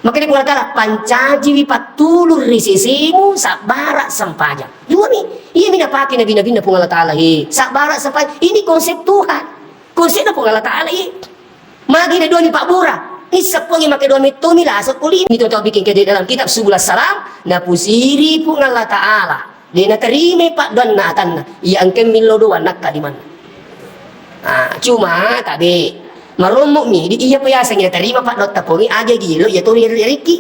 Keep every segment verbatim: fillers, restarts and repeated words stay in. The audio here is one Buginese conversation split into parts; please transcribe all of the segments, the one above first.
Makanya Puang Allah Ta'ala, "Pancajiwi pattulung ri sesemu, sabbara sempajang." Dua mi, iya mi napake nabi-nabinna Puang Allah Ta'ala, he, sabbara sempajang. Ini konsep Tuhan. Konsepna Puang Allah Ta'ala, he. Magi na dua mi pabbura. Nisseng Puang makkeda dua metto mi lasa kuli. Ini tau bikin ke dalam kitab Subul Salam, napusiri Puang Allah Ta'ala. De' naterima paddoanna atanna. Iya engka millo doang nakka di mana. Ah, cuma tabe marommo mi di iya pa yaseng naterima paddoatta Puangnge, agi-agi yello iya to ri-, rikki.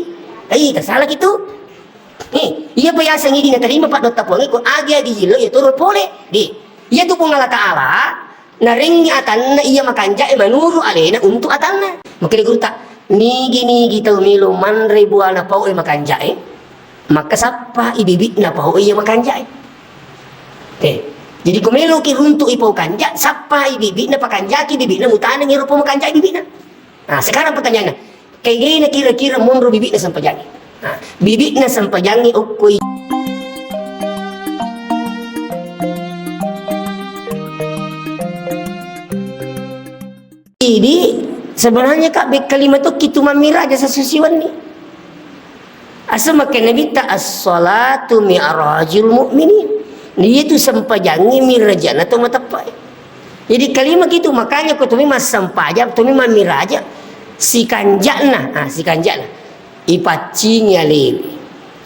Eh, tersalah gitu. Eh, iya pa yaseng idi naterima paddoatta Puangnge ko agi-agi yello iya to ro pole. Di, iya tu Puang Allah Ta'ala, narengngi atanna iya makanja'e manuru alena untuk atanna. Makkeda gurutta, nigi-nigi tau melo manre buana pau e makanja'e, maka sappa i bibi'na pau e iya makanja'e. Oke. Jadi ko meloki runtu'i pau kanja, sappa i bibi'na, pakanjaki bibi'na, mutanengi ro pau makanja'e bibi'na. Nah, sekarang pertanyaannya, kegena kira-kira monro bibi'na sempajangi? Nah, bibi'na sempajangi okkoi. Jadi, sebenarnya, Kak, bekkalima tokki tu mammiraja sasusiwenni. Asa makkeda Nabitta, "As-salatu mi'rajul mu'minin." Iyatu sempajangnge mirajana to mateppe'e. Jadi, kalima kitu, makanya ko tomi massempajang, tomi mammiraja, sikanja'na, ah, sikanja'na. Ipaccingi alewe.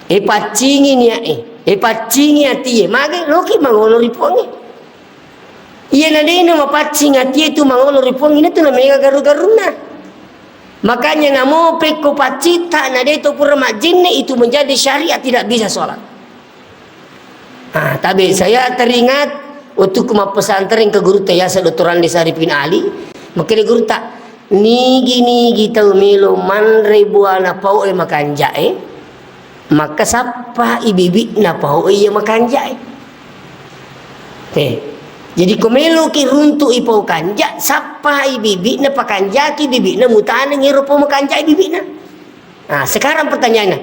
Ipaccingi nia'e. Ipaccingi atie. Mage, loki mangolo ri Puangnge. Iyana de'na mapaccing atie tu mangolo ri Puang, ina tu namega garu-garunna. Makanya namo pekko paccitta na de to pura majjenne, itu menjadi syariat, tidak bisa sholat. Ah, tabe saya teringat waktu ku mappesantren ke gurutta yasa Doktor Andi Saripin Ali, makkeda gurutta, nigi-nigi tau melo manre buana pau e makanja'e, maka sappa i bibi'na pau iya makanja'e. Eh, jadi ko meloki runtu'i pau kanja, sappa i bibi'na, pakanjaki bibi'na, mutanengi ro pau makanja'e bibi'na. Nah, sekarang pertanyaannya,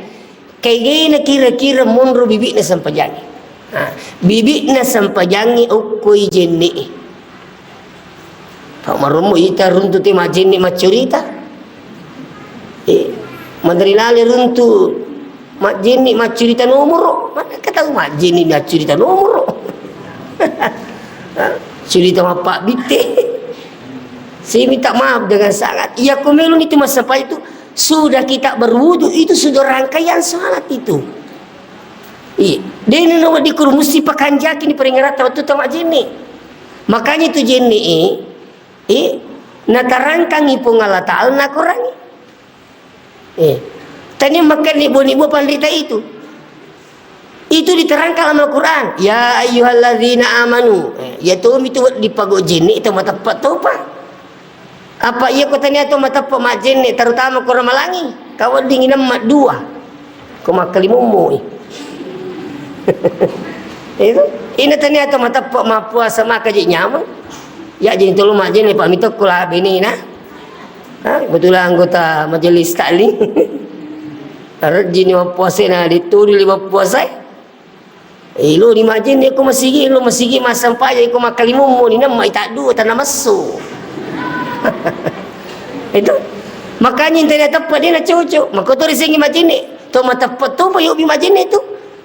kegena kira-kira monro bibi'na sempajangi? Nah, bibi'na sempajangi okkoi jenne'e. Pak marommo ita runtu te majjenne maccurita. Eh, madari lale runtu majjenne maccurita nomoro. Mana ka tau majjenne maccurita nomoro? Hah? Curita mappabbitte. Saya minta maaf dengan sangat. Iya, ko meloni tu massempajang itu sudah kita berwudu, itu sudah rangkaian salat itu. Iya, dena naweddikku musti pakanjaki ni peringatan waktu tama jenne. Makanya itu jenne, eh, eh, natarangkangi Puang Allah Ta'ala nakorangi. Eh, tania makkeda nibo-nibo panrita itu. Itu diterangkan dalam Al-Quran. Ya ayyuhalladzina amanu. Eh, ya tomi tu dipago jenne itu mateppe topa. Apa iya ko tania to mateppe majjenne, terutama ko ramalangi, kaweddingi nemma dua. Ko makkalimummu i. Itu. Ina tania to mateppe mappuasa maka je nyameng. Ya jadi tolu majjenne pa mitokko la benena. Ha, kebetulan anggota majelis taklim. Rejjini mappuasa na dituli mappuasa. Eh, lo ni majjenne ko masigi, lo masigi massempajang ko makkalimummu ni nemma ita dua tanah messu. Itu. Makanya intena teppe de na cocok. Maka to risengi majjenne. To mateppe to pa yobi majjenne tu.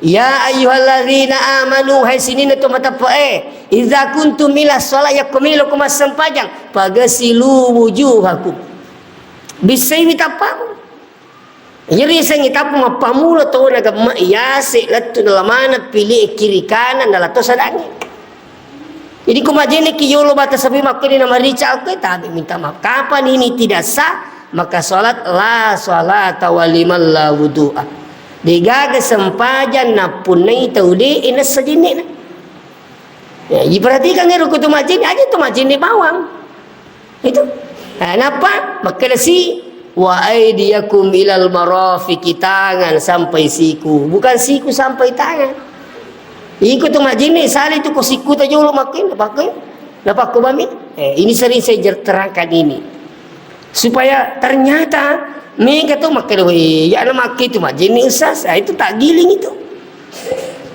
Ya ayyuhalladzina amanu, hai sininna to mateppe e. Idza kuntum ila shalah, yakko melo ko massempajang. Fagasilu wujuhakum. Bissai mi tappamu. Iyaro yasengnge tappa mappammula tona gemme yase lettu nala maneng pile kiri kanan nala to sadangnge. Jadi ko majjenneki yolo bata sapi makkoni na marica okko tabe minta maaf. Kapan ini tidak sah, maka salat la salata waliman la wudu'a. Degaga sempajang nappunnai tau de nassa jennena. Ya, diperhatikan ero ko to majjenne, aja to majjenne bawang. Itu. Eh, napa? Makkedasi, "Wa aidiyakum ilal marafiqi," tangan sampai siku. Bukan siku sampai tangan. Iko tu majjenne, sali tu ko siku ta jolo makin, pakai. Napa ko bami? Eh, ini sering saya jer-, terangkan ini. Supaya ternyata mega tu makkeda, "Weh, ya na makke tu majjenne, Ustaz." Ah, itu tak giling itu.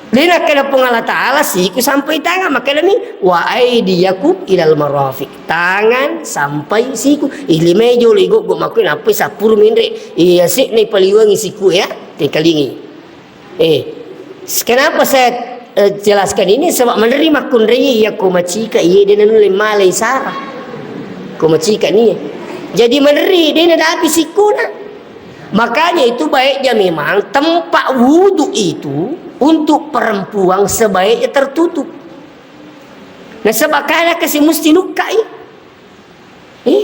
De' nakkeda Puang Allah Ta'ala, "Siku sampai tangan." Makkedami, "Wa aidiyakum ilal marafiq." Tangan sampai siku. Ilimai jolo igoggo makkoi nappai sappuru menre'. Iya, se'na ipaliwengi siku ya, tengkalingi. Eh, s-, kenapa saya, eh, jelaskan ini? Sebab meneri makkunrai iya ko macika, iya de' nanulle malai sara. Ko macika nia. Jadi meneri, de' nadapi sikuna. Makanya itu baiknya memang tempat wudhu itu untuk perempuan sebaiknya tertutup. Nasaba' kana kasi musti nukkai. Eh,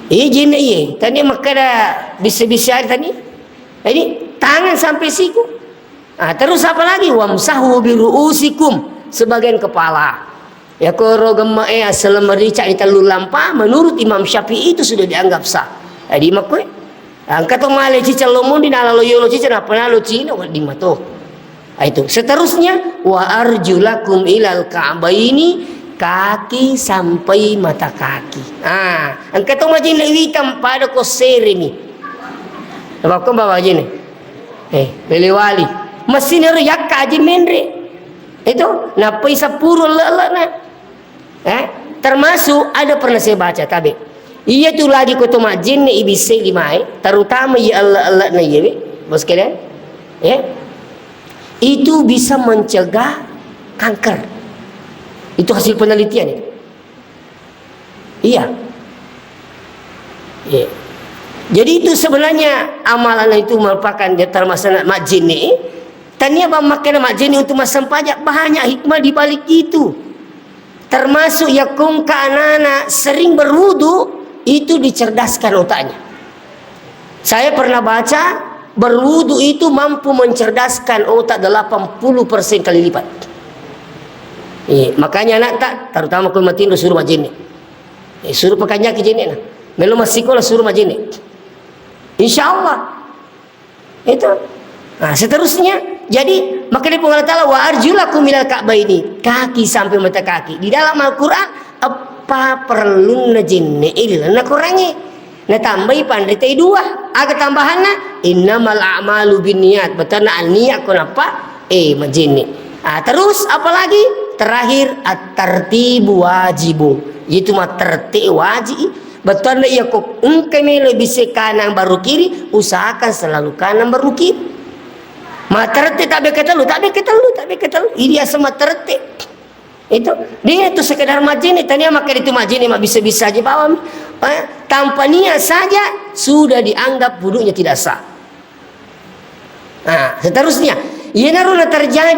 eh, jenne iye. Tania makkeda bisa-bisa tani. Jadi tangan sampai siku. Ah, terus apa lagi? "Wamsahu bi ru'usikum", sebagian kepala. Ya, koro gemma, eh, assaleng merica di tellu lampa, menurut Imam Syafi'i itu sudah dianggap sah. Jadi, makkoi, engka to male ciceng lo mondi, nalalo yolo ciceng, nappa nalo Cina, wedding mato. Ah, itu. Seterusnya, "Wa arjulakum ilal ka'baini", kaki sampai mata kaki. Ah, engka to majenne wita pada ko sereni. Apa ko bawa majenne? Eh, lele wali. Mesin ero yakka aja menre. Itu, nappai sappuru le-, le-, na. Eh, termasuk ada pernah saya baca, tabe. Iya tu lagi ko to majjenne ibissai limae, terutama iya elle-, elle'na iya, be, bos sekalian. Ya. Itu bisa mencegah kanker. Itu hasil penelitian itu. Iya. Iya. Jadi itu sebenarnya amalan itu merupakan dia termasuk majjenne. Tania bang makkeda majjenne untuk massempajang, banyak hikmah di balik itu. Termasuk yakko engka anak-anak sering berwudu, itu dicerdaskan otaknya. Saya pernah baca, berwudu itu mampu mencerdaskan otak delapan puluh persen kali lipat. Iya, makanya anak tak, terutama kalau matinro suruh majjenne. Eh, suruh pekanjaki jenne na. Melo massikola suruh majjenne. Insya Allah. Itu. Nah, seterusnya, jadi, makanya Puang Allah Ta'ala, "Wa arjulakum ilal ka'baini", kaki sampai mata kaki. Di dalam Al-Quran, eppa perlunna jenne, eh, ilalenna Qurangnge. Natambai panrita dua. Aga tambahanna? "Innamal a'malu binniyat." Bettuanna niat ko nappa, eh, majjenne. Ah, terus, apalagi? Terakhir, at-tartibu wajibun. Itu mattertib wajib. Bettuanna iya ko engka melo bisse kanang baru kiri, usahakan selalu kanang baru kiri. Materette tabe ketellu, tabe ketellu, tabe ketellu. Ini asal materette. Itu. Dia itu sekedar majjenne, tania maka itu majjenne, mak bisa-bisa aja bawang. Eh, tanpa niat saja sudah dianggap wudunya tidak sah. Nah, seterusnya, iyanaro na terjadi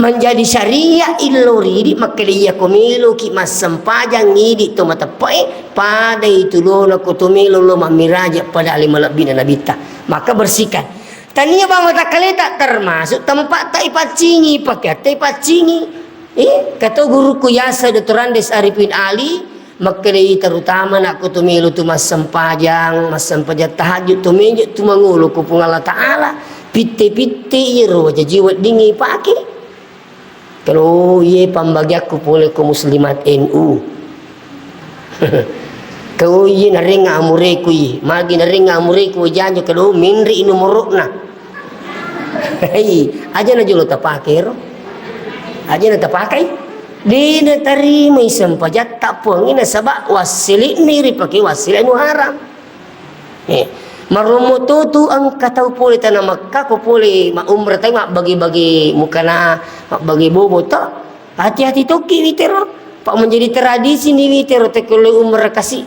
menjadi syariat illo ridi, makkeda iya ko meloki massempajang idi to mateppe'e, pada itu lona ko to melo lo mammiraja pada ale malebbina nabitta. Maka bersihkan. Tania bang matakkaleta termasuk tempat tak ipaccingi, pakaiatta ipaccingi. Eh, kato guruku yasa Doktor Andes Arifin Ali, makkedai terutama nakko tu melo tu massempajang, massempajang tahajud tu mejo tu mangolo ku Puang Allah Ta'ala, pitte-pitte iyaro wajaji weddingngi ipake. Kalo iye pambagiakku pole ko muslimat N U. Kau iye narenga amureku iye, magi narenga amureku janjo kalo minri nomoro'na. Hei, aja na jolo tapake ro. Aja na tapakai. De na tarimai sempajatta Puangnge nasaba wassele'ni ripake wassele anu haram. Eh, marommo to tu engka tau pole tana Mekka ko pole ma umrah tai mabbage-bage mukana, mabbage bobo to. Hati-hati tokki witero. Pak menjadi tradisi ni witero tekko umrah kasi.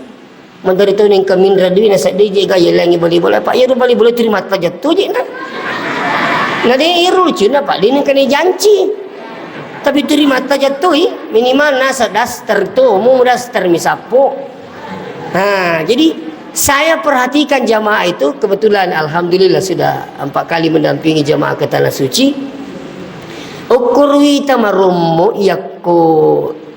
Menteri toni engka minra dui na seddei je ga yelengi bali-bali. Pak, iyaro bali-bali turi mattaja tu je na. Na de ero lucuna, Pak, de nengka ni janci. Tapi turi mattaja tu i, minimal nasa daster tu, mu daster mi sappo. Ha, jadi saya perhatikan jamaah itu, kebetulan alhamdulillah sudah empat kali mendampingi jamaah ke Tanah Suci. Okko ruita marommo yakko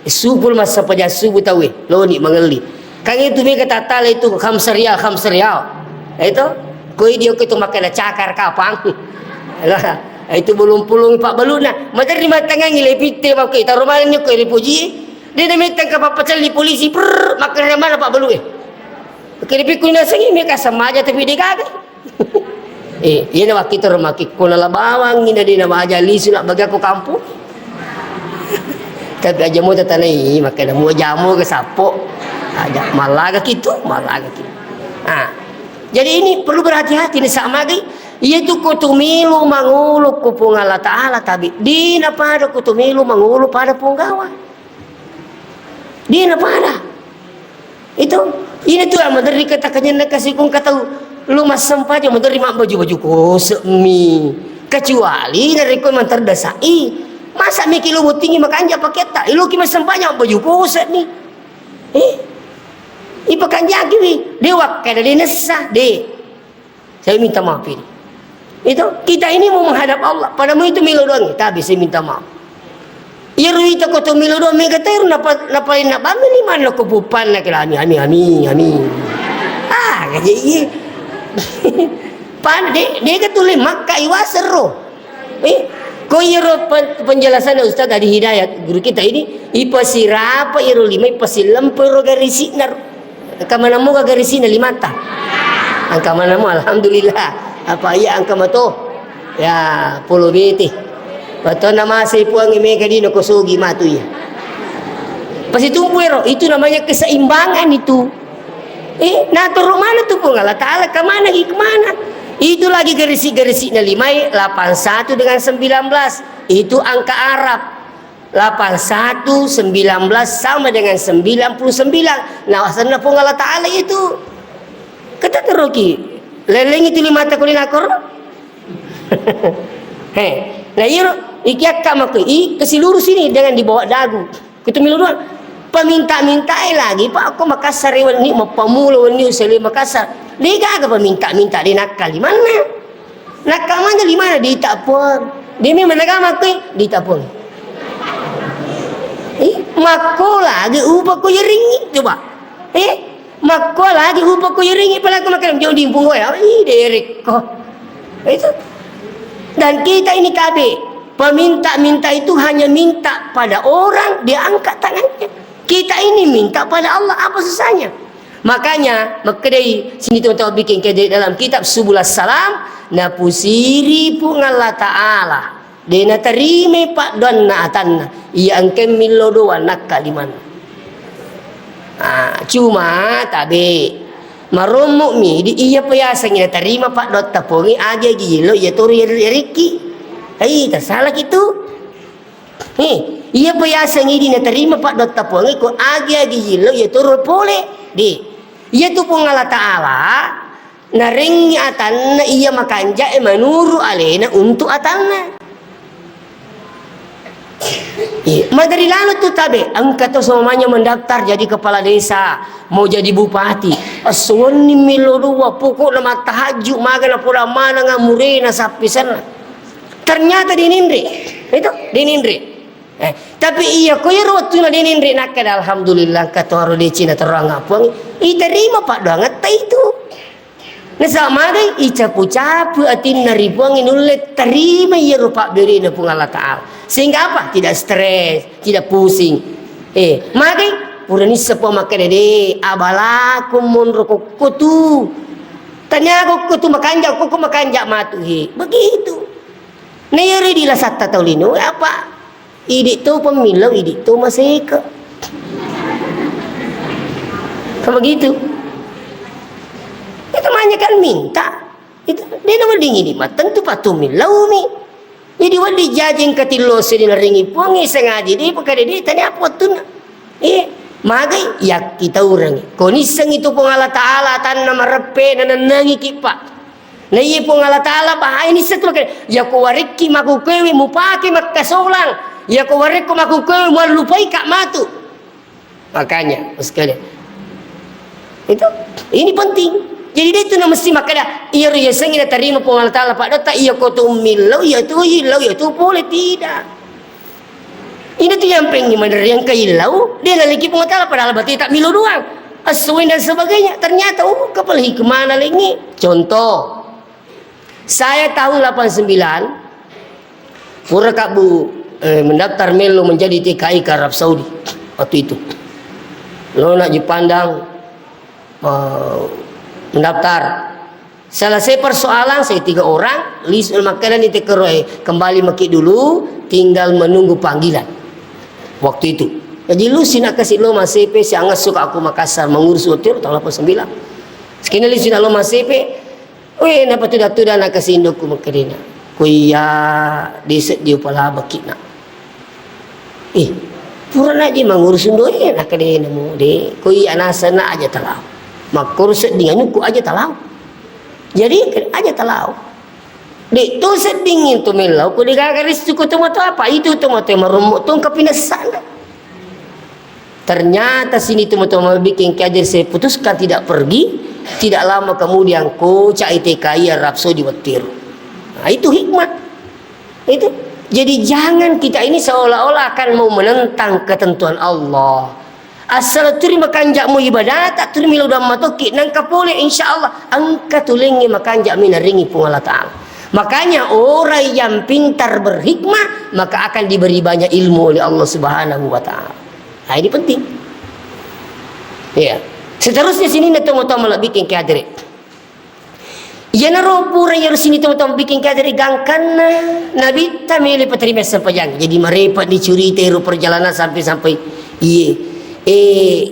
subuh masa paja subuh tawe, loni mangelli. Kan itu mega tatala itu khamsa rial, khamsa rial. Itu, koi dia itu makan cakar kapang. Lah, itu bulung-pulung pak baluna. Materi matangangi lepitte makke taruh mana ko ripuji. Dia na mettang ka pappacelli polisi, prr, makkeda mana pak balu e. Oke, tapi ku nasengi meka samaja tapi de gaga. Eh, iya na wakkitoro maki, ko nala bawang ina de na waja lisu na bagi ko kampung. Tapi aja mo tatanai, makanya mu aja mo ke sapo. Aja, malaga kitu, malaga kitu. Ah. Jadi ini perlu berhati-hati ni sama lagi. Iya tu ko tumilu mangulu ko Puang Allah Ta'ala, tapi dina pada ko tumilu mangulu pada punggawa. Dina pada. Itu, ini tu yang menderri kata kenyan na kasi kung kata lu massempajang menderri mak baju-baju kosek mi. Kecuali dari kau memang terdesai. Masa miki lu buttingi makanja paketta. Lu ki massempajang baju kosek mi. Eh? Ipakanjaki wi. Dewa kada dinessa, de. Saya minta maaf ini. Itu, kita ini mau menghadap Allah. Padamu itu milo doang, tapi saya minta maaf. Iya ruita ko to milo doang, mega teru napa, napa, napa, ami lima lo ko pupan na kira, ami, ami, ami, ami. Ah, kaji iya. Pan, de, de ka tuli makka iwasero. Eh, ko iyaro pen-, penjelasan Ustaz Adi Hidayat, guru kita ini, ipasirapa iyaro lima, ipasillempe ro garisi'na ro. Engka manammu ka garisi'na limata? Engka manammu, alhamdulillah. Apa iya engka mato? Ya, polo bete. Watona masei Puang mega dino ko sogi matu iya. Pasitumpu ero, itu namanya keseimbangan itu. Eh, natoro mana tu Puang Allah Ta'ala, ke mana, ke mana? Itu lagi garisi-garisi'na limai, delapan satu dengan sembilan belas. Itu angka Arab. Delapan satu, sembilan belas sama dengan sembilan puluh sembilan. Nah, wasanna Puang Allah Ta'ala itu. Kata teroki. Leleng itu lima takuli nakor. He. Nah, iya, iki akka mako, i, kasi lurus ini dengan dibawa dagu. Kutu milu dua. Paminta-mintae lagi, Pak, aku Makassar wenni, mappamulo wenni, usele Makassar. Degaga paminta-minta, de nakkali manna. Nakkamanya di mana? Di Tapong. Di mi managama kui? Di Tapong. Eh, makko lagi upa ko yeringi, coba. Eh, makko lagi upa ko yeringi, pala ko makan jauh di impung ya. Ih, derekko. Itu. Dan kita ini kabe, peminta-minta itu hanya minta pada orang, dia angkat tangannya. Kita ini minta pada Allah, apa susahnya? Makanya, makkedai sini teman-teman bikin ke dalam kitab Subul Salam, napusiri Puang Allah Ta'ala. De natarima paddoanna atanna. Iya engka millo doang nakka limanna. Ah, cuma tabe. Marommo mi di iya payaseng natarima paddoatta Puangnge agi-agi yello iya toro iya rikki. Hei, tersalah kitu. He, iya payaseng idi natarima paddoatta Puangnge ko agi-agi yillo iya toro pole. De. Iya tu Puang Allah Ta'ala narengngi atanna iya makanja'e manuru alena untuk atanna. Iya, maderi lalo tu tabe, engka to semuanya mendaftar jadi kepala desa, mau jadi bupati. Esso wenni melo dua, pokokna mattahajju, maga napoda maneng amurena sappisenna. Ternyata dininre. Itu dininre. Eh, tapi iya ko iyaro wettuna dininre nakkeda, "Alhamdulillah, engka toro decina terang Puang." Iterima paddoangetta itu. Nasaba magai icapu-capu atinna ri Puang nulle terima iyaro pabberena Puang Allah Ta'ala. Sehingga apa? Tidak stres, tidak pusing. Eh, magai pura nisseng Puang makkeda, "De, abalaku monro kokko tu." Tania kokko tu makanja, kokko makanja matu he. Begitu. Na iyaro idi lasatta tau lino, apa? Idi to pemmillau, idi to maseke. Kan begitu. Itu banyak kan minta. Itu, de nawedding idi mah, tentu patu millau mi. Jadi wedding jaji engka tillo sedina ringi Puangnge sengaja de pakade de tania apa wettunna. Eh, magai yakkitaurengi. Ko nisseng itu Puang Allah Ta'ala tanna mareppe nanennengi ki, Pak. Na iya Puang Allah Ta'ala bahai nisseng tu, yako warekki makukewe mupake makkasolang, yako warekko makukewe muallupai ka matu. Makanya, sekali itu, ini penting. Jadi dia itu na mesti makkeda, iya riasengi natarima Puang Allah Ta'ala paddoatta, iya ko tu millau, iya tu illau, iya tu pole, tidak. Ina tu yang pengen menerima kaillau, dia naliki Puang Ta'ala padahal berarti tak milu doang. Aswin dan sebagainya. Ternyata, oh, kepala hikmah nalengi. Contoh, saya tahun delapan sembilan, pura kabu, eh, mendaftar melo menjadi T K I ke Arab Saudi waktu itu. Lo nak dipandang, eh, mendaftar. Selesai persoalan, saya tiga orang, lis-, makkedani tekkeroe, "Kembali maki dulu, tinggal menunggu panggilan." Waktu itu. Jadi, lusi nakkasi lo Masepe, siangessu ka aku Makassar mengurus hotel tahun delapan sembilan. Sekina lusi na lo Masepe, "Weh, napa tuda-tuda nakkasi indokku?" Makkedana, "Kuiya dese' di upala bakina." "Eh, pura naji mangurus undoe?" Nakkedena mo, "De, ko iya nasana aja talau. Makkoro sedding anukku aja talau. Jadi, aja talau. De to sedding itu mellau, ko degaga ristu ko tomato apa? Itu tomato marommo tong kapinessana." Ternyata sini tomato bikin kader saya putuskan tidak pergi, tidak lama kemudian kocak I T K I Arab Saudi wettiru. Nah, itu hikmah. Itu. Jadi, jangan kita ini seolah-olah akan mau menentang ketentuan Allah. Asal turi makanja' mu ibadah, tak turi milo dan matoki, nangka pole, insya Allah, engka tulengi makanja' mi naringi Puang Allah Ta'ala. Makanya, orang yang pintar berhikmah, maka akan diberi banyak ilmu oleh Allah Subhanahu wa Ta'ala. Nah, ini penting. Iya. Seterusnya, sini na tomo-tomo lebih kengke adere. Iyanaro pura iyaro sini tomatoa biking kadere gangkanna Nabitta melo paterima sempajang. Jadi marepa dicurita ero perjalanan sampai-sampai iye. Eh,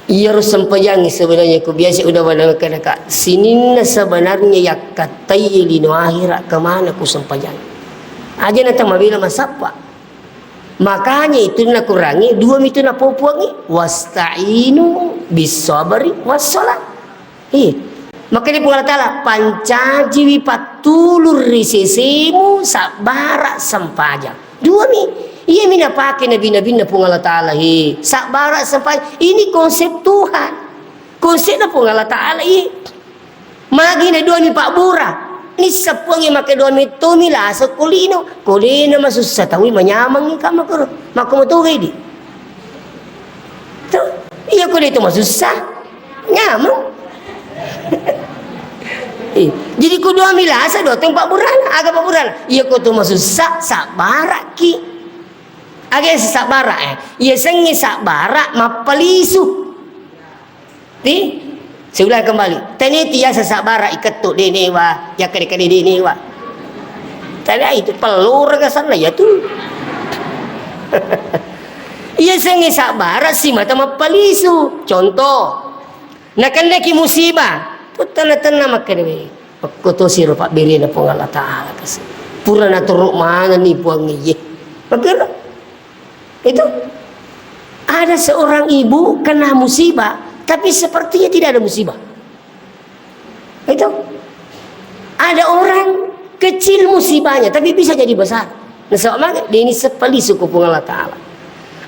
iyaro sempajang sebenarnya ku biasa udah pada kena, Kak. Sininna sebenarnya yakkatai lino akhirat kemana ku sempajang. Aja na tamabela masappa. Makanya itu nakurangi dua mitu napopuangi, "Wasta'inu bis sabri was shalah." Iya. Makanya Puang Allah Ta'ala, "Pancajiwi pattulur ri sesemu sabbara sempajang." Dua mi. Iya mi napake nabi-nabinna Puang Allah Ta'ala, he. Sabbara sempajang. Ini konsep Tuhan. Konsepna Puang Allah Ta'ala, iya. Magi na doami pabbura. Nissappuangngi make doami tomi lasa ko lino. Ko dena masussa taui manyamangngi ka makoro. Makko matogai di. Tuh, iya ko de to masussa. Nyamang. Eh, jadi ko doami lasa do tong pabburana. Aga pabburana? Iya ko to masussa, sabbaraki. Aga sabbara, eh. Iya sengngi sabbara mappalisu. Ti, saya ulang kembali. Tania tiasa sabbara ikettu denewa, yakkade-kade denewa. Tania itu pelur ke sana ya tu. Iya sengi sabbara si mata mappalisu. Contoh, nakennaki musibah, tu tenna-tenna makkede we. Pekko to siro pabberena Puang Allah Ta'ala kasi. Pura natoro manenni Puang iye. Makkero. Itu ada seorang ibu kena musibah, tapi sepertinya tidak ada musibah. Itu ada orang kecil musibahnya, tapi bisa jadi besar. Nasaba maka dia ini sepali suku Puang Allah Ta'ala.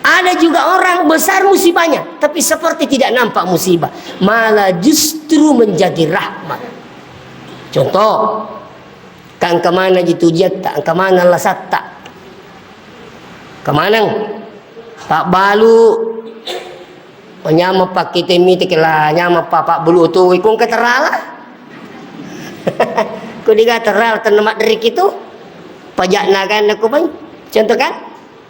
Ada juga orang besar musibahnya, tapi seperti tidak nampak musibah. Malah justru menjadi rahmat. Contoh, Ka engka maneng ji tujiatta, engka maneng lasatta. Engka maneng. Pabbalu, nyameng pakkite mite kela, nyameng pa-, pabbulu oto, ko engka terala. Ko dega terala tenna madderiki tu. Pajakna kan ko pai. Contoh kan?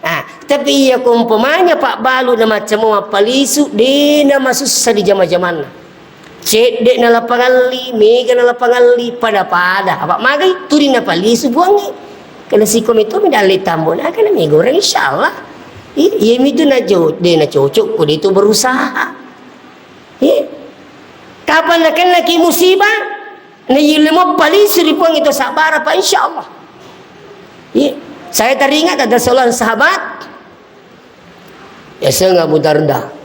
Ah, tapi iya ko umpamanya pabbalu na macca mo mappalisu, de na masussa di jama-jamanna. Cedde na lapangalli, mega na lapangalli, pada-pada. Apa magai? Tuli napalisu buangngi. Kena siko meto mi dalle tambo na, kena mi goreng, insyaallah. I-, iya mitu na jo-, de na cocok, ko de to berusaha. Iya. Kapan nakennaki musibah, na yille mappalisu ri Puang itu sabbara, Pak, insyaallah. Iya. Saya teringat ada seorang sahabat, yaseng Abu Darda.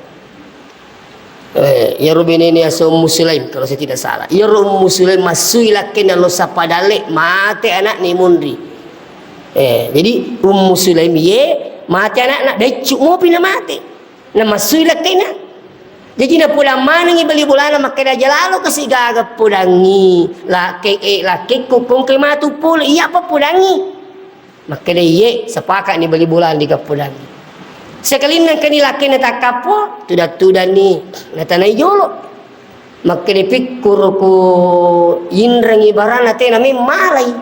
Eh, iyaro benene yaseng Ummu Sulaim, kalau saya tidak salah. Iyaro Ummu Sulaim massui lakkenna lo sappa dalle, mate anakna munri. Eh, jadi Ummu Sulaim ye mate anakna, deccu mopi na mate. Na massui lakkainna. Jaji napodang manengngi bali bolana makkeda, "Aja lalo kasi gaga podangngi, lakke-, eh, lakkekku kongke matu pole, iyapa podangngi." Makkeda, "Iye, sepakatni bali bolana diga podangngi." Sekalinna engkani lakkainna takkappo, tudang-tudanni natanai jolo. Makkeda, "Pikkuruku inrengngi barana tena memmalai."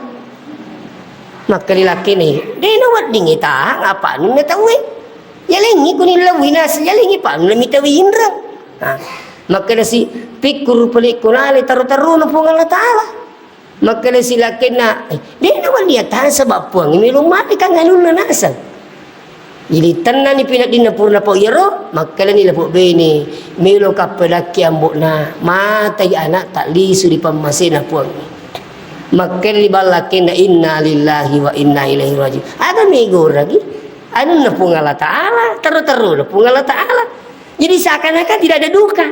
Makkeda lakkainna, "De naweddingngi tahang apa anunna tauwe. Yalengngi kuni lewina siyalengngi pa anunna mitawi inreng." Nah, Makkedasi, "Pikkuru pelikku nale taro-tarona Puang Allah Ta'ala." Makkedasi lakkenna, "Eh, de' nawellia tang sebab Puang melo mate kan anunna naseng." Jadi tennani pinaddinna purna pau iyaro, makkedani lapong bene, "Melo kappedakki ambo'na, matai ana'ta lisu ri pammasena Puang." Makkedani ballakkenna, "Inna lillahi wa inna ilaihi raji'un." Aga megoragi? Anunna Puang Allah Ta'ala, taro-tarona Puang Allah Ta'ala. Jadi seakan-akan tidak ada duka.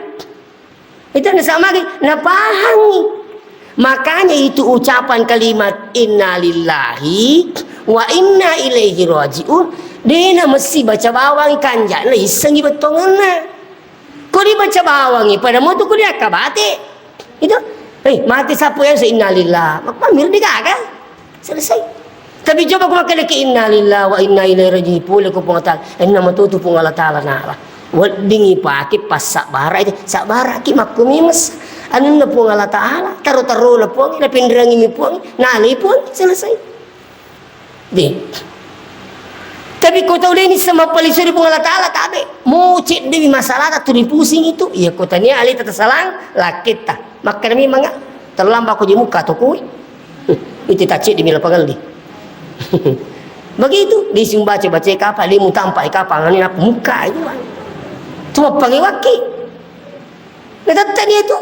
Itu nasaba magi napahangi. Makanya itu ucapan kalimat innalillahi wa inna ilaihi raji'un, de' namessi baca bawang kanja'na issengi bettuangenna. Ko dibaca bawangi, pada motu ko diakkabate. Itu, eh, mate sappo yang se innalillah. Mak-, mamir digaga. Selesai. Tapi coba ko makkedaki innalillah wa inna ilaihi raji'un, pole ko Puang Ta'ala. Enna matutu Puang Allah Ta'ala nala. Weddingi pake passabbara itu. Sabbaraki makkumimes. Anunna Puang Allah Ta'ala, taro-tarona Puang, napinrangi mi Puang, nalai Puang, selesai. Deh. Tapi ko tau deni sama palisuri Puang Allah Ta'ala, tabe. Mo cedde mi masalah tu dipusingi tu. Iya ko tania aleta tasalang, laketta. Makkeda memang, "Terlambat ko je muka toko." Itu tacedde mi lapangalli. Begitu, di sing baca-baca kapang, di mutampa kapang, ini aku muka itu. Cuma pangi waki. Nah, tetta dia tu.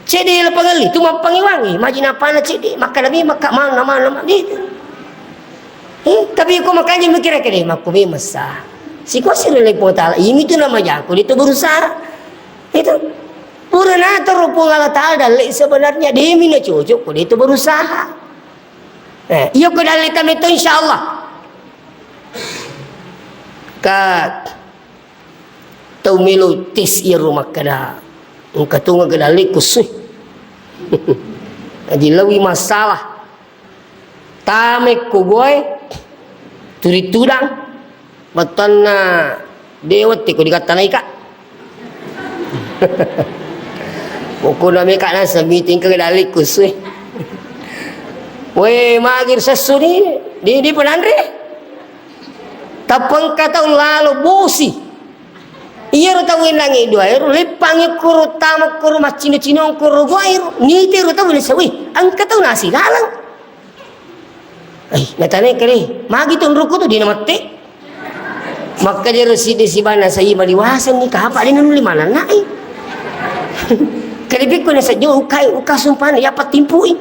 Cedde lapangalli, tu mappangiwangi, maji napana cedde, makkada mi, makka manna, manna, manna, itu. Eh, tapi ko makanya mikir kede, makku memessa. Sikuasi oleh Puang Ta'ala, ini tu nama jago, dia tu berusaha. Itu. Pura nataro Puang Allah Ta'ala dalle sebenarnya, demi na cocok, ko dia tu berusaha. Eh, iya ko dalle tame to, insya Allah. Ka Tau melo tes iyaro makkeda, engka tongeng gede dalle'ku sui. Aji lawi masalah. Tamekko goe, turi tudang, bettuanna de' wetteko digattanaika. Pokokna meka nasa meeting ke dalle'ku sui. We, magir sessuni, di, di penanre. Tappa engka tau lalo bosi. Iyaro tau wennangnge dua ero, leppangngi koro, tama koro, maccino-cinong koro, gua ero, nite ero tau wenessa, weh, engka tau nasi laleng. Eh, natane kere, magi tu nruku tu dina mette. Makka jero sidi sibana sai maliwasenni, kapa dina nuli mananai. Kali pikku na sajjo ukai, uka sumpana, ya patimpui.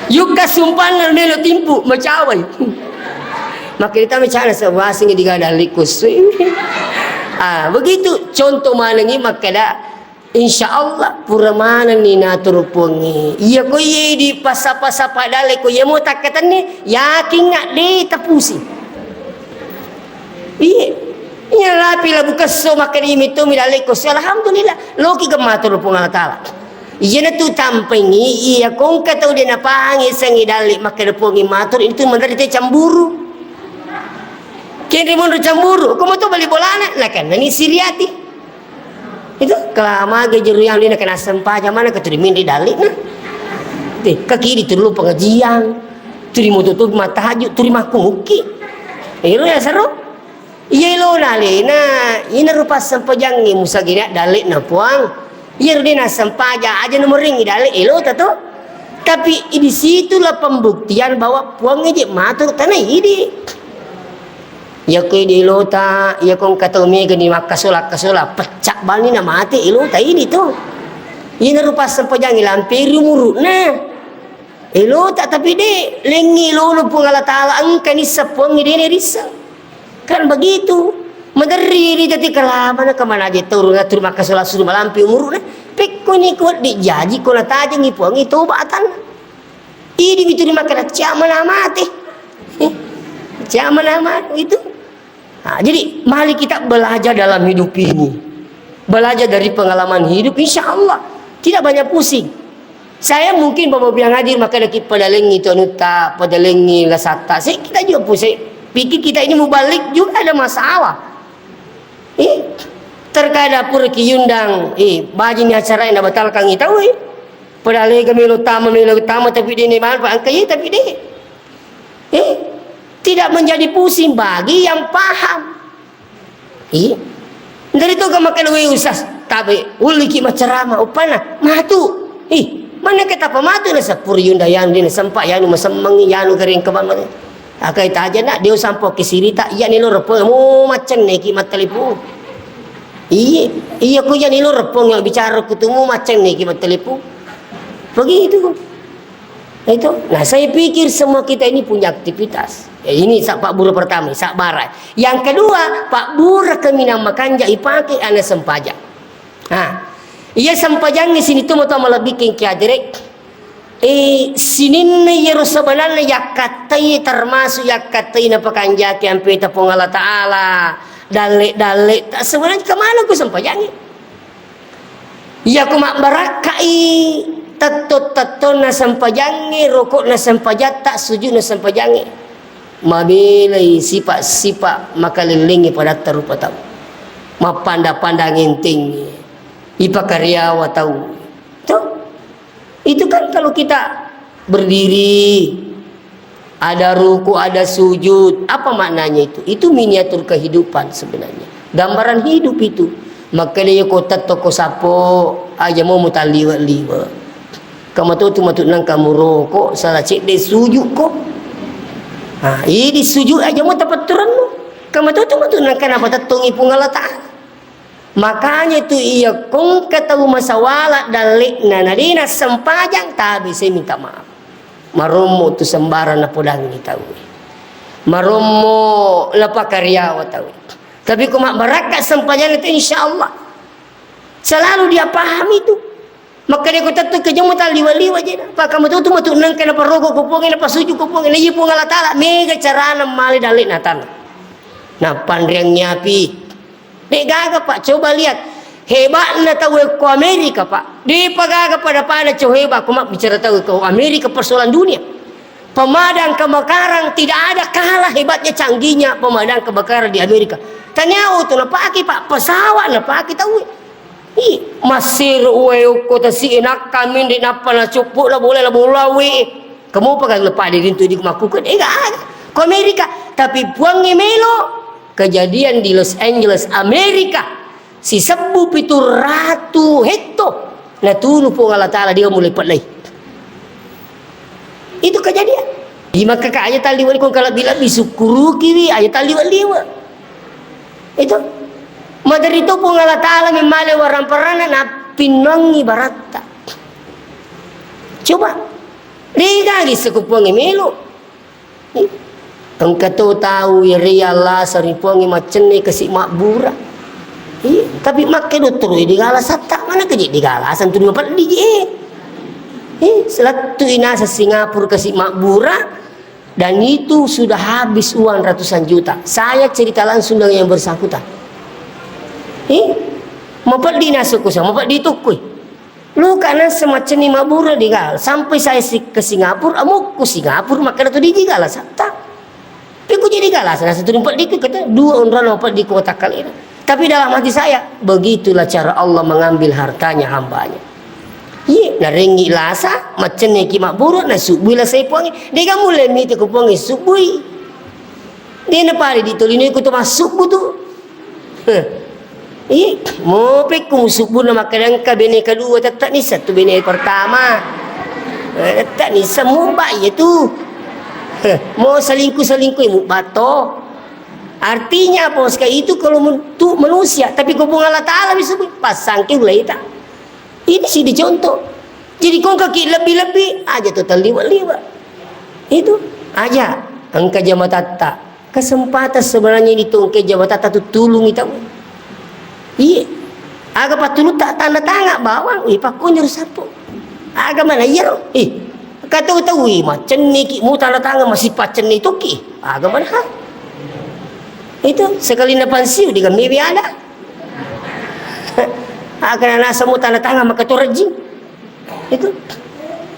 Yukka sumpana melo timpu, macawai. Makkedita macana sewasingi digana likus. Ah, begitu contoh manengi makkeda, insya Allah pura manenni naturu Puangnge. Iya ko iye di pasa-pasa padale ko iye mo takkatenni, yakin nggak de tapusi. Iye. Iya rapi labu kesso makkeda iye mitto mi daleko. Alhamdulillah, loki gemma turu Puang Allah Taala. Iyanatu tampengngi, iya ko engka tau de napahangngi sengngi dalle makkeda Puangnge matur, itu menrite cemburu. Kenre monro cemburu, ko moto bali bolana, nakennani siriati. Itu, kala mage jeru yang de nakena sempajang mana keturi minri dalle na. Te, kaki di turu pengajian, turi moto tu matahajud, turi makkumuki. Ero ya seru. Iya elona alena, ina rupa sempajangnge musagina dalle'na Puang. Iyaro de nassempajang, aja namoringngi dalle elota to. Tapi di situlah pembuktian bahwa Puang eje matur tanai idi. Iya ko idi elota, iya ko engka tau mega ni makkasola-kasola, pecca bani na mate elota idi to. Ina rupa sempajangnge lamperi umuru'na. Elota tapi de, lengngi lolo Puang Allah Taala engka nisseng Puang de na risseng. Kan begitu. Maderri ri jati kalamana kemana aja tau ngatur makkasola suru malampi umuru'na. Pekko ni ko di jaji ko natajengi Puang itu batan. Idi mitu di makkeda ciamana mate. Eh, ciamana mate itu. Nah, jadi mari kita belajar dalam hidup ini. Belajar dari pengalaman hidup, insya Allah tidak banyak pusing. Saya mungkin bawa biang hadir maka ada kita padalengi tu anutta, padalengi lasatta. Saya kita juga pusing. Pikir kita ini mubalik juga ada masalah. Eh, terkadang pura kiundang, eh, bajini acara yang batalkan kita, weh. Padahal lega melo tama, melo tama, tapi de ne manfaat, angka iya, tapi de. Eh, tidak menjadi pusing bagi yang paham. Iya. Dari tu ka makkeda, "Wé, Ustaz, tabe, ulliki maccarama, uppana, matu." Ih, mana ke tapa matu na sepuri yunda yanu dina sempa yanu masemmengi yanu garing kebang. Akai taja nak, dia sampo ke sirita, iya ni lo repong, mu macenne ki mattelepon. Iya, iya ku iya ni lo repong yang bicara ku tu mu macenne ki mattelepon. Begitu. Itu. Nah, saya pikir semua kita ini punya aktivitas. Ya, ini sa-, pabbura pertama, sabbara. Yang kedua, pabbura kaminang makanja ipake ana sempajang. Nah, iya sempajangnge sini tu matu malebbiking ki hadere. Eh, sininna iyaro sebenarna yakkattai termasuk yakkattai napakanjaki ampeta Puang Allah Ta'ala. Dalle-dalle, ta-, sebenarnya kemana ku sempajangnge? Iya, ko mabbarakkai tetto-tettonna sempajangnge, rokokna sempajatta, sujudna sempajangnge. Mabelai sipa-sipa makalellengngi padatta rupa tau. Mappanda-panda ngentengngi. Ipakariawa tau. Tuh. Itu kan kalau kita berdiri, ada ruku, ada sujud. Apa maknanya itu? Itu miniatur kehidupan sebenarnya. Gambaran hidup itu. Makanya ko tetto ko sapo, aja mau mutalliwe-liwe. Kamatotu matu nang kamu rokok, salah cedde sujud ko. Ah, ini sujud aja mau tapetturanmu. Kamatotu matu nang kenapa tettongi Puang Allah Ta'ala. Makanya tu iya kongka tau masawala dalle'na, na dena sempajang, tabe sai minta maaf. Marommo tu sembarang napodangi tau. Marommo napakariawa tau. Tapi ko mabbarakka sempajang itu, insya Allah. Selalu dia paham itu. Makkeda ko tettu ke jemu talliwa-liwa je. Pakka matu tu matu nengka naparoko ko Puang, napasuju ko Puang, na iya Puang Allah Ta'ala, mega carana male dalle'na tanah. Napanreang nyapi. De'gaga, Pak, coba lihat hebatna tau ko Amerika, Pak. De'pa gaga pada-pada cau hebat ko mabbicara tau ko Amerika persoalan dunia. Pemadam kebakaran tidak ada kalah hebatnya canggihnya pemadam kebakaran di Amerika. Taniao tu napake, Pak, pesawat napake tau. Ih, massero uwe okko tasi enakka mende nappa nacoppo na bola na bola we. Kamu pakai lepa di rintu di makukan. Eh, gak ada. Ko Amerika, tapi Puangnge melo. Kejadian di Los Angeles, Amerika, sisebbu pitu ratu hetto natunu Puang Allah Ta'ala dia mulai pelai. Itu kejadian. Di Makkah ka aja talliwa ko kalebbi-lebbi sukkuruki wi aja talliwa-liwa. Itu. Maderi to Puang Allah Ta'ala memale warang perana na pinnongi baratta. Coba. Ri gari sekupuangnge melo. Engka to tau iyarega lasa ri Puangnge macenne kasi mabbura. Iya, tapi makke dottoro e digala satta, mana keje digala santu dua peddi je. Eh, selattu inasa Singapura kasi mabbura dan itu sudah habis uang ratusan juta. Saya cerita langsung dengan yang bersangkutan. Eh, mapeddi nasukku sa, mapeddi tukkui. Luka nang semacam ni mabbura digala. Sampai saya si-, ke Singapura, amukku Singapura, makkeda tu digala satta. Tapi ku jadi gala, saya satu empat diku kata dua orang empat diku otak kali. Tapi dalam hati saya, begitulah cara Allah mengambil hartanya hambanya. Iya, narengi lasa, macenne ki mabbura, na subui lasa Puangnge. Dega mulai mite ku Puangnge subui. Dia na pale di tolino ku tu masuk tu. Heh. Ih, mopekku musubbu na makkeda engka bene kedua, tette nisseng tu bene pertama. Eh, tette nisseng mubba iya tu. Heh, mo selingkuh-selingkuh mubba to. Artinya apa? Sekali itu kalau men-, tu manusia, tapi ko Puang Allah Ta'ala bisa bu-, pasang ke ulai ta. Ini sih dicontoh. Jadi kongka ki lebih-lebih aja tu terliwat-liwat. Itu aja engka jama tatta. Kesempatan sebenarnya ini tu engka jama tatta tu tulungi tau. Iya. Aga patulutta tanda tangan bawang, ih, pakkunjo ri sappo. Aga mana iya ro? Ih, kata tau, ih, macenni ki mu tanda tangan masih pacenni toki. Aga mana ha? Itu sekali na pansiu di kami ada. Aga na semua tanda tangan maka tu rejing. Itu.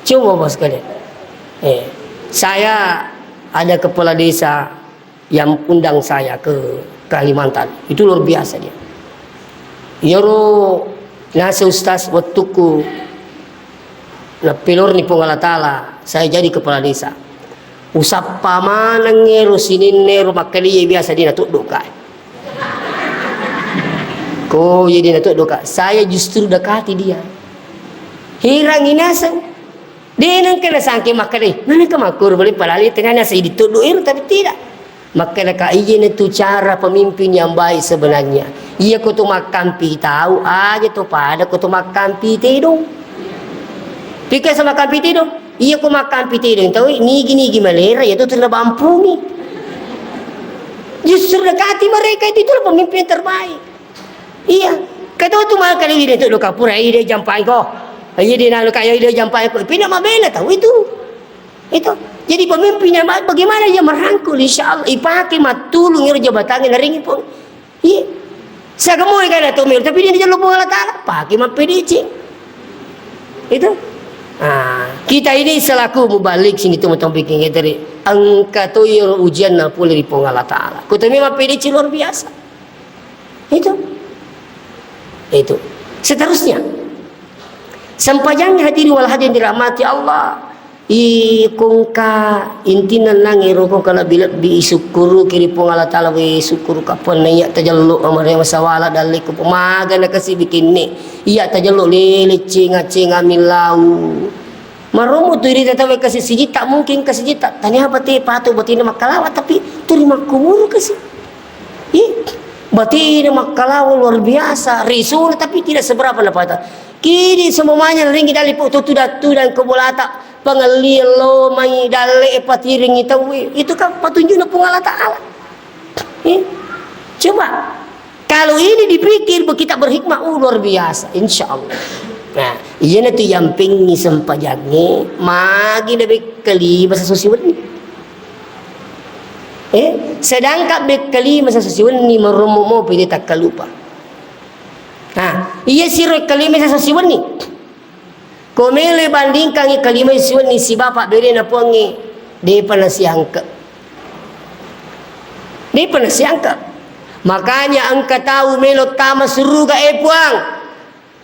Coba bos sekalian. Eh, saya ada kepala desa yang undang saya ke Kalimantan. Itu luar biasa dia. Iyaro nase ustaz wettukku nappelorni Puang Allah Ta'ala, saya jadi kepala desa. Usappa maneng ero sininna ero makkalie biasa dina tudduka. Ko Oh, jadi na toddo ka. Saya justru dekati dia. Herangi naseng. De nengka nasangke makkeda, "Nana ke makkoro boleh palali tengah nasa idi toddo ero," tapi tidak. Makkeda ka, "Iya na tu cara pemimpin yang baik sebenarnya. Iya ko tu makkampi tau, aja tu pada ko tu makkampi tedong." Pikir sama makkampi tedong. Iya ko makkampi tedong, tau nigi-nigi malera, ya tu tu nabampungi. Justru dekati mereka itu, itulah pemimpin yang terbaik. Iya. Kata tu maka dia itu lo kapura, iya dia jampai ko. Iya dia nalo kaya dia jampai ko. Pina mabela tau itu. Itu. Jadi pemimpin yang baik bagaimana dia merangkul, insya Allah ipake mattulung iro jabatannya naringi pun. Iya. Siaga moe kan atau mil, tapi dia jalur Allah Ta'ala, pake mappedicing. Itu. Ah, kita ini selaku mubalik sini tu mutong bikin kita ri. Engka to iro ujian na pole ri Puang Allah Ta'ala. Kutumi mappedicing luar biasa. Itu. Itu. Seterusnya. Sempajang hadiri wal hadirin dirahmati Allah. Iko engka intinna nangnge ro ko engka lebbi-lebbi isukkuruki ri Puang Allah Ta'ala, we sukkuru kapang na iya tajello amare masawala dalle ko maga na kasi bikinne. Iya tajello lele cenga-cenga millau. Maromo tu irita tau kasi sijitta, mungkin kasi jitta. Tania bate patu batena makkalawa tapi turi makkuburu kasi. Ih, batena makkalawa luar biasa, risuna tapi tidak seberapa napata. Kidi semamanya ringki dalle po tu tudang-tudang ko bolata. Pangelliang lo mai dalle e patiringi tauwe. Itu kan petunjukna Puang Allah Ta'ala. Eh, coba. Kalau ini dipikir, kita berhikmah, uh, luar biasa, insya Allah. Nah, iyana tu yampingngi sempajangnge, magi na bekkali masa susi wenni. Eh, sedangkan bekkali masa susi wenni, marommo mopi de takkalupa. Nah, iya siro bekkali masa susi wenni. Ko melo bandingkangngi kalima siwenni sibawa pabberena Puangnge, depa nasiangke. Depa nasiangke. Makanya engka tau melo tama suruga, eh Puang,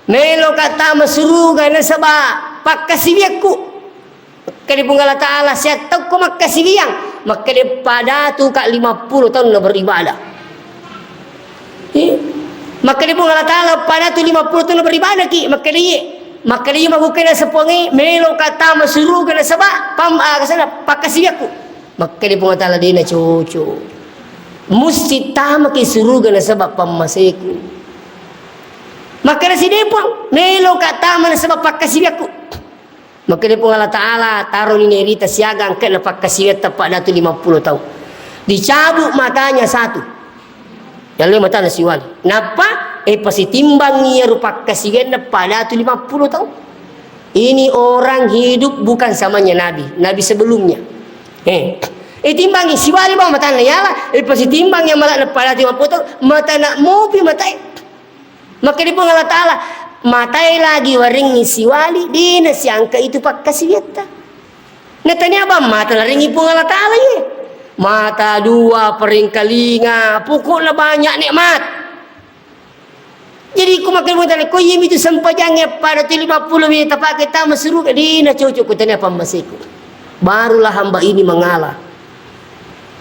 melo ka tama suruga nasaba pakkasiwiakku. Makkeda Puang Allah Ta'ala, "Siattauko makkasiwiang?" Makkeda, "Padatu ka lima puluh tahun na beribadah." Iya. Makkeda Puang Allah Ta'ala, "Padatu lima puluh tahun na beribadah ki?" Makkeda, "Iye." Makkeda, "Iya makkukena sepongi, melo ka tama suruga nasaba pam-, ah, kasana pakkasiwiakku." Makkeda Puang Allah Ta'ala, "Dena cocok. Musti tamaki suruga nasaba pammaseku." Makkeda si, "De Puang, melo ka tama nasaba pakkasiwiakku." Makkeda Puang Allah Ta'ala, taroni nerita siaga angke'na pakkasiwiatta padatu lima puluh taung. Dicabut matanya satu. Yalle matana siwali. Nappa, eh, pasitimbangi iyaro pakkasiwianna padatu lima puluh taung. Ini orang hidup bukan samanya Nabi, Nabi sebelumnya. Eh, eh, timbangi siwali bang matana yala, eh, pasitimbangi amala'na padatu lima puluh taung, matana mopi matae. Makkeda Puang Allah Ta'ala, "Matae lagi warengngi siwali, dena siangka itu pakkasiwiatta." Natania bang mata larengngi Puang Allah Ta'ala ye. Mata dua, paringkalinga, pokokna banyak nikmat. Jadi ku makkeda Puang Allah Ta'ala, "Ko iyami tu sempajangnge pada tu lima puluh mi tapake tama suruga, dena cocok ko tania pammaseku." Barulah hamba ini mengalah.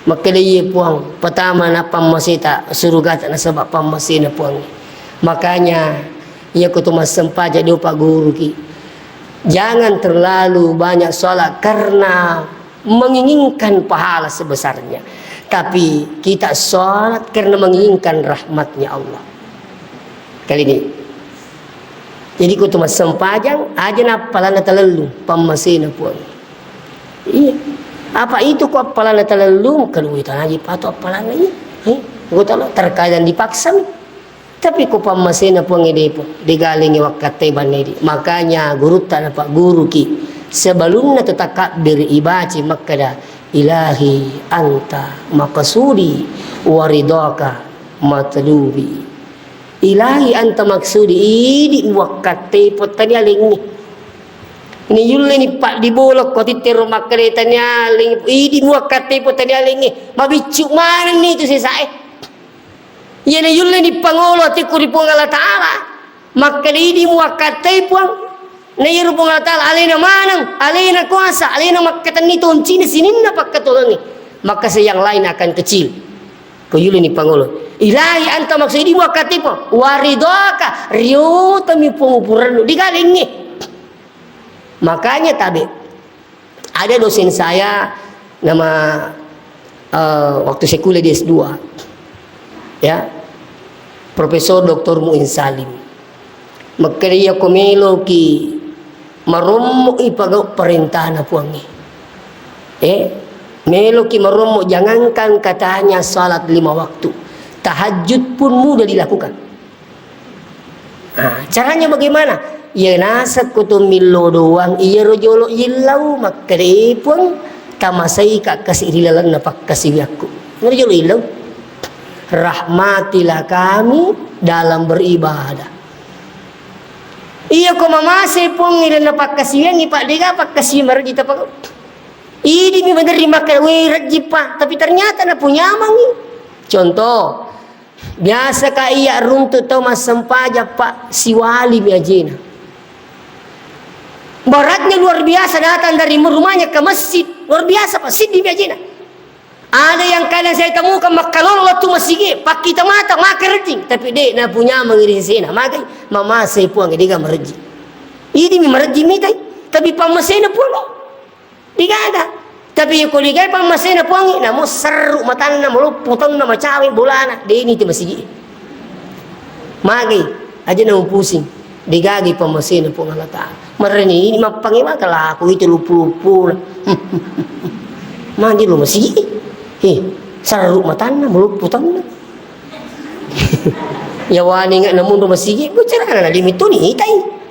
Makkeda, "Iye Puang, patama na pammaseta surugata nasaba pammasena Puang." Makanya, iya ko tu massempajang dio pagguruki. Jangan terlalu banyak sholat karena menginginkan pahala sebesarnya. Tapi kita sholat karena menginginkan rahmatnya Allah. Kali ini. Jadi ko tu massempajang, aja na appalanna talellu, pammasena Puang. Iya. Apa itu ko appalanna talellu, kedua itu lagi patu appalanna iya. Eh, ko talo, terkadang dipaksa mi. Tapi ko pammasena Puang ede Puang, degalengi wakkatte banne di. Makanya gurutta na pagguruki, sebelumna tu takabbir ibaci makkeda, "Ilahi anta maqsudi wa ridhaka matlubi." Ilahi anta maksudi, idi muwakkatte pottani alengnge. Ni yulle ni paddi bolokko tittero makkeda tani aleng, idi muwakkatte pottani alengnge. Mabiccu manenni tu sesae. Iyana yulle ni pangolo atikku ri Puang Allah Ta'ala. Makkeda idi muwakkatte Puang. Na iyaro Puang Allah Ta'ala alena maneng, alena kuasa, alena makkatenni toncina sininna pakkatuangnge. Maka yang lain akan kecil. Ko yulini pangolo. Ilahi anta maksud idi muakkatipa, waridhaka, riotami Puang upurennu, digalengngi. Makanya tabe, ada dosen saya nama, eh, waktu saya kuliah di S dua, ya, Profesor Doktor Muin Salim. Makkeda, iya ko meloki marommo ipagau parentana Puangnge. Eh, meloki marommo, jangankan katanya salat lima waktu, tahajud pun mudah dilakukan. Ah, caranya bagaimana? Iya naseng ko to millau doang, iyaro jolo illau, makkeda, "Eh, Puang, tamasaika kasi ri lalenna pakkasiwiakku." Iyaro jolo illau. Rahmatilah kami dalam beribadah. Iya ko mamase Puang ri lalenna pakkasiwiangngi, Pak, dega pakkasiwi marejji tapagau. Idi mi menerima makkeda, "Weh, rejji, Pak," tapi ternyata napunyamangngi. Contoh, biasa ka iya runtu tau massempajang, Pak, siwali mi ajena. Beratnya luar biasa, datang dari rumahnya ke masjid, luar biasa, Pak, siddi mi ajena. Ada yang kadang saya temukan makkalolo lettu masigi, pakkita mata, maka rejjing, tapi de napunyamang ri sesena, maka mamase Puang, dega marejji. Idi mi marejji mitai, tapi pammasena Puang. Digaga. Tapi ko digai pammasena Puangnge, namo serru matanna, maloppo taunna, macawe bolana, deni te masigi. Magai, aja na pusing. Digagai pammasena Puang Allah Ta'ala. Mareni ini mappange maka laku itu luppu-luppu. Magi lo masigi. Eh, serru matanna, maloppo taunna. Yawaninga namunro masigi, bicara na limi tuni itai.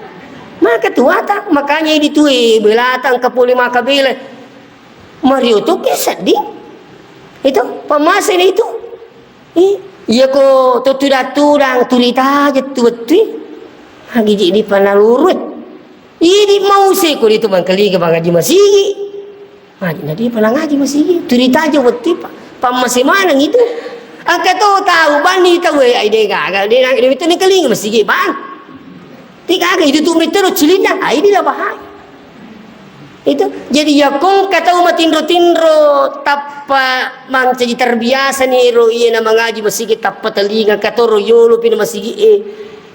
Maka tuata, makanya idi tue, belata engka pole maka bela. Mario tu ke seddi. Itu, pamase ni itu. Eh, iya ko to tudang-tudang, turi taja tu bettui. Hagi ji di panalurut. Idi mau se ko itu mangkalinga mangaji masigi. Magi na dia pernah ngaji masigi. Turi taja wettu pa. Pammase maneng itu. Angka to tahu bani tahu, eh, ai de gaga, de na, de itu ni kalinga masigi bang. Ti gaga itu tu metero cilinna. Ai di lah bahaya. Itu. Jadi ya kong katau matinro-tinro tappa mancaji terbiasa ni ro iya na mangaji masigi tappa telinga katoro yolo pina masigi e.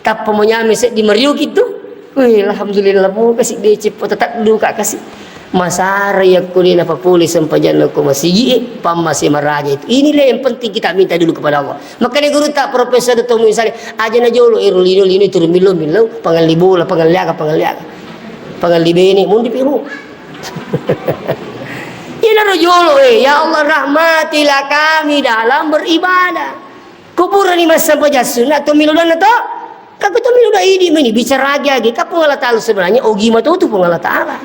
Tappa manyame seddi mario gitu. Wih, alhamdulillah, moga si deceng po tetap duka kasi. Masara yakko de napapole sempajanna ko masigi e, pammase maraja itu. Inilah yang penting kita minta dulu kepada Allah. Makanya guru tak Profesor Doktor Muin Salim, aja na jolo ero lino-lino itu millo-millo, pangalli bola, pangalli aga, pangalli aga. Pangalli bene, mundi piru. Ina ro jolo e, ya Allah rahmatilah kami dalam beribadah. Kuburani massempajang sunna to milo donna to. Ka ko to milo da idi meni bicara agi-agi. Ka Puang Allah Ta'ala sebenarnya ogi mato tu Puang Allah Ta'ala.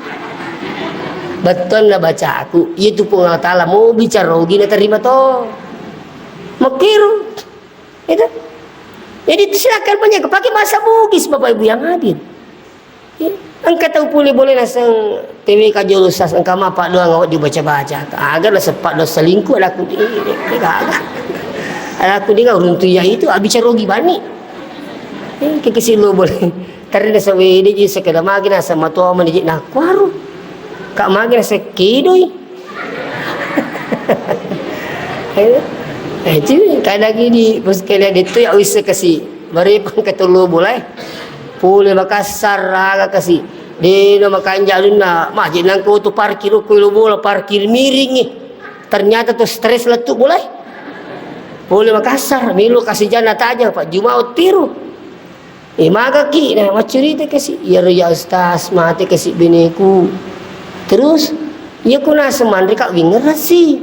Bettuanna bacaku, iya tu Puang Allah Ta'ala mau bicara ogi na terima to. Makkiro. Itu. Jadi itu silakan banyak pakai bahasa Bugis Bapak Ibu yang hadir. Iya. Engka tau pole boleh naseng T W K jolo sas engka mappa doang awak dibaca-baca. Aga naseppa doang selingkuh ada aku di, di, di, aga. Ada aku di uruntu ya itu abicara ogi bani. Eh, kekesi lo boleh. Tadi naseng wede ji sekeda magi naseng matua mani ji nakuaru. Kak magi naseng kedoi. Eh, eh, jadi kadang ini bos kalian itu ya wis kasi. Bare pangkatullu bolai. Pole Makassar aga kasi. Dena makanja alunna, maje nangko tu parkir ko lo bola, parkir miring. Ternyata tu stres lettu bolai. Pole Makassar, melo kasi jana tajang, Pak Juma tiru. Eh, magaki, nah, maccurita kasi. Iya ro ya Ustaz, mate kasi beneku. Terus, iya ku naseng manre ka wingerasi.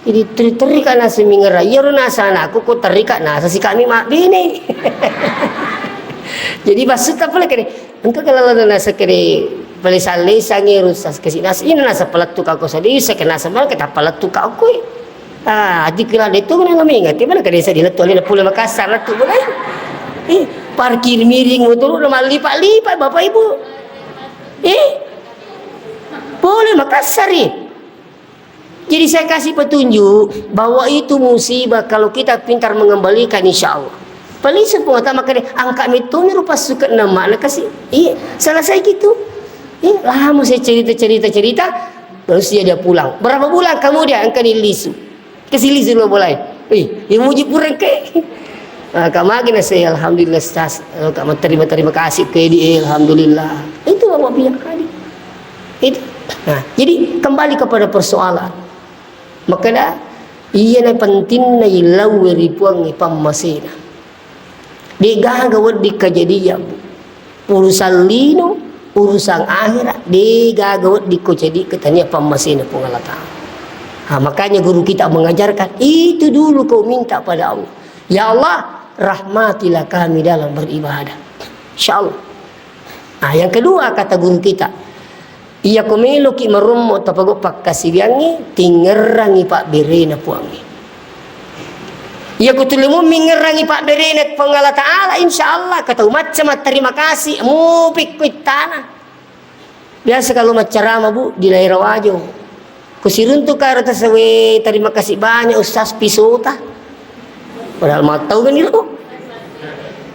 Jadi teri-teri ka naseng mingera, iyaro naseng anakku ko teri ka naseng si kami mabbene. Jadi maksudta pole kene, engka kala naseng kene pale sallesang ero sas-, kasi naseng ina naseng palettu ka ko sadi, seke naseng mana kita palettu ka ko. Ah, ati kila de tu na mingati mana kene sa dilettu ale pole Makassar lettu boleh. Eh, parkir miring motor na mallipa-lipa Bapak Ibu. Eh, pole Makassar eh. Jadi saya kasih petunjuk bahwa itu musibah kalau kita pintar mengembalikan, insya Allah. Paling semua tak makan angkat metumi rupa suka nama nak kasih. Iya, selesai gitu. Iya, lama saya cerita, cerita, cerita. Baru dia pulang. Berapa bulan kemudian angkat lisu. Kasih lisu lo boleh. Ih, imuji pureng ke. Ah, ka magi na saya, alhamdulillah, Ustaz. Eh, ka terima, terima kasih ke di, eh, alhamdulillah. Itu Bapak bilang tadi. Itu. Nah, jadi kembali kepada persoalan. Makanya, iya na pentingna ilauwe ri Puang pammasena. De gaga wedding kejadian, Bu. Urusan lino, urusan akhirat, de gaga wedding ko jadi ketania pammasena Puang Allah Ta'ala. Ha, makanya guru kita mengajarkan, itu dulu kau minta pada Allah. Ya Allah, rahmatilah kami dalam beribadah. Insya Allah. Nah, yang kedua kata guru kita, iya ko meloki marommo tapagau pakkasiwiangnge, tingerrangi pabberena Puangnge. Iya ko tulemu mingerrangi pabberena Puang Allah Ta'ala, insya Allah, katau macca matterima kasih, mupikko ittana. Biasa kalau maccarama, Bu, di daerah Wajo. Ko siruntu karo tasawe, terima kasih banyak, Ustaz, pisota. Padahal mattau kan itu.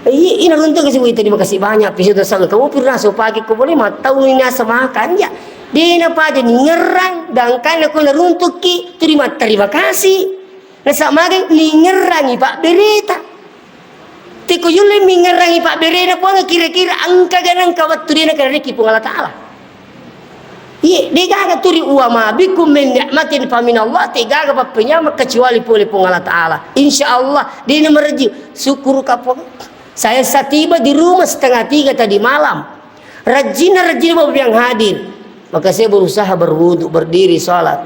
Iya, ina runtu kasi, "Wih, terima kasih banyak, pisota, sama kamu pernah so pakai ko boleh mattau ini asa makan ya." Dena paja ningerang, dangkan aku naruntukki, terima, terima kasih. Nasa magai ningerangi pabbereta. Tiko yulle mingerangi pabberena Puang, kira-kira engka ganang ka wettu dena kareki Puang Allah Ta'ala. Iye, degaga turi, "Wa ma bikum min ni'matin fa minallah," tegaga pappenyameng kecuali pole Puang Allah Ta'ala. Insya Allah, dena merejju. Syukur ka Puang. Saya satiba di rumah setengah tiga tadi malam. Rajinna, rajinna Bapak yang hadir. Maka saya berusaha berwudu, berdiri, salat.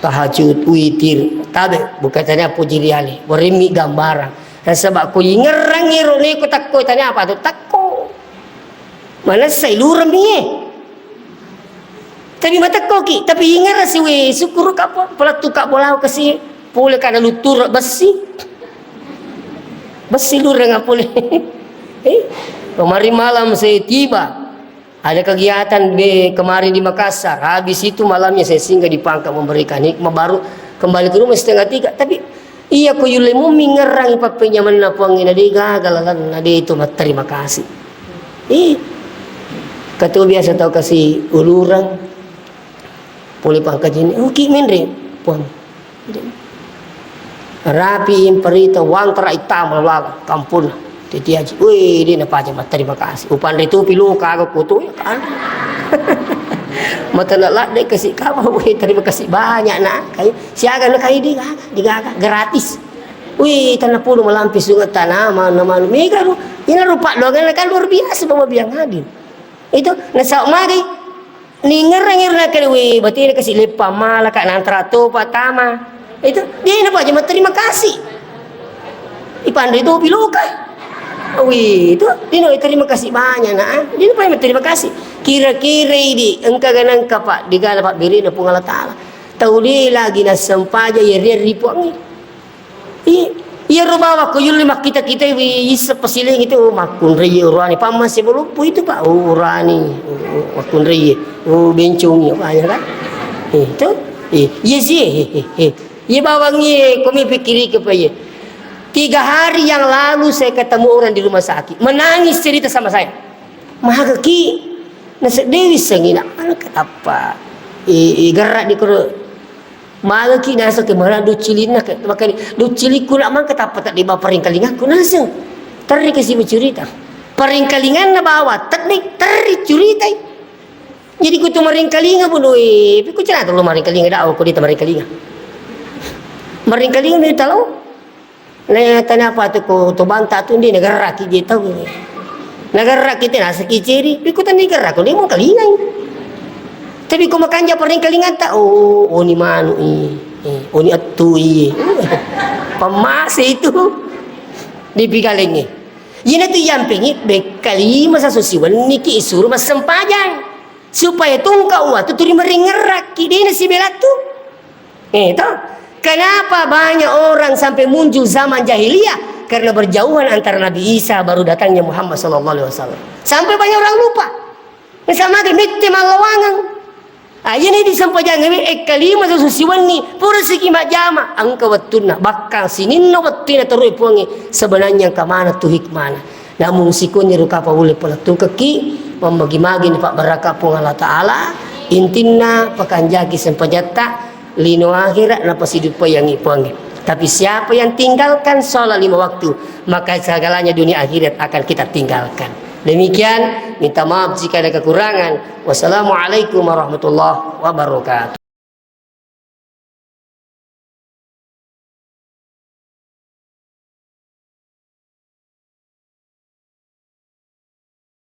Tahajud, witir, tabe, bukan tanya puji riali, warimmi gambarang. Nasaba ko ingerang ero neko takko tanya apa tu takko. Manessa ilureng mi e. Tapi matekkoki, tapi ingerang si we, syukur ka apa, pelattu ka bola kasi, pole kada lutur besi. Besi lureng pole. Eh, kemarin malam saya tiba. Ada kegiatan be-, kemarin di Makassar, habis itu malamnya saya singgah di Pangkep memberikan hikmah, baru kembali ke rumah setengah tiga. Tapi iya ko yulle mummi ngerang pappenyamenna Puang ina de gaga lalanna de itu matterima kasih. Eh, katu biasa tau kasi ulurang, pole pangkajini, "Uki menre, Puang." Rapi imperita wantara itama lala kampung. Titi Haji, "Wih, dia napaja matterima kasih. Upanre tu pilu kaga kutu ya kan." Mata nak lak dek kasih kabar, "Wih, terima kasih banyak nak." Kai, siaga nak kai di gaga, di gaga, gratis. "Wih, tanah puluh malampi sungai tanah, mana, mana, mega lu." Ina rupa doangan kan luar biasa Bapak biang hadir. Itu, nasau magi. Ningerang iro nakkeda, "Wih, batena kasi leppa mala ka nantara topa tama." Itu, dia napa aja matterima kasih. Ipanre topi loka. Wih, itu, dia napa terima kasih banyak, nah. Dia napa terima kasih. Kira-kira idi, engka ganang kapa, digana pabberena Puang Allah Ta'ala. Tau dia lagi nasempaja, ya, ria ri Puang. Iya, iyaro bawang ko yulle makkita-kitai wi issa pasilengi tu, oh, makkunrai urani, pammase maloppo itu, Pak, oh, urani, oh, makkunrai, oh, bencong, iya, banyak kan? Eh, itu, eh, iya sih, eh, eh, eh. Iya bawang iya, ko mi pikkiri ke, Pak, iya. Tiga hari yang lalu saya ketemu orang di rumah sakit, menangis cerita sama saya. Maga ki, naseddewi sengina, mana ketappa, eh, eh, gerak di koro. Magaki naseng ke mana duccilinna ke, makanya duccilikku nak mangka tappa tak dibawa paringkalingaku naseng. Terri kasi bercerita. Paringkalinganna bawa, terri, terri curitai. Jadi ku tu maringkalinga bu doi, tapi ku cerita lu maringkalinga, dak aku di maringkalinga. Maringkalinga ni tahu. Na tania apa tu ko to banta tu ndi nagerraki je tau. Nagerraki te nasaki ceri, pi ko tania gerraki de mengkalingai. Tapi ko makanja paringkalinganta, oh, oni manu i, eh, oni attu i. Pamase itu. Dipigalengi. Ina tu yampengi bekkalima sasusi wenniki isuru massempajang. Supaya tungka uwa tu turi maringerraki, dena sibela tu. Eh, toh? Kenapa banyak orang sampai muncul zaman jahiliyah? Karena berjauhan antara Nabi Isa baru datangnya Muhammad sallallahu alaihi wasallam. Sampai banyak orang lupa. Sama ke mette mallawangang. Ah, ini disempajang ini, eh, kalima susi wenni, pura siki majama, engka wettunna, bakka sininna wettunna terus puangi, sebenarnya engka mana tu hikmana. Namun sikunni ruka pa ulle palettukekki, mammagi-magi ni pabbarakka Puang Allah Ta'ala, intinna pakanjaki sempajatta, lino akhirat napasidupayangi Puangnge. Tapi siapa yang tinggalkan sholat lima waktu, maka segalanya dunia akhirat akan kita tinggalkan. Demikian, minta maaf jika ada kekurangan. Wassalamualaikum warahmatullahi wabarakatuh.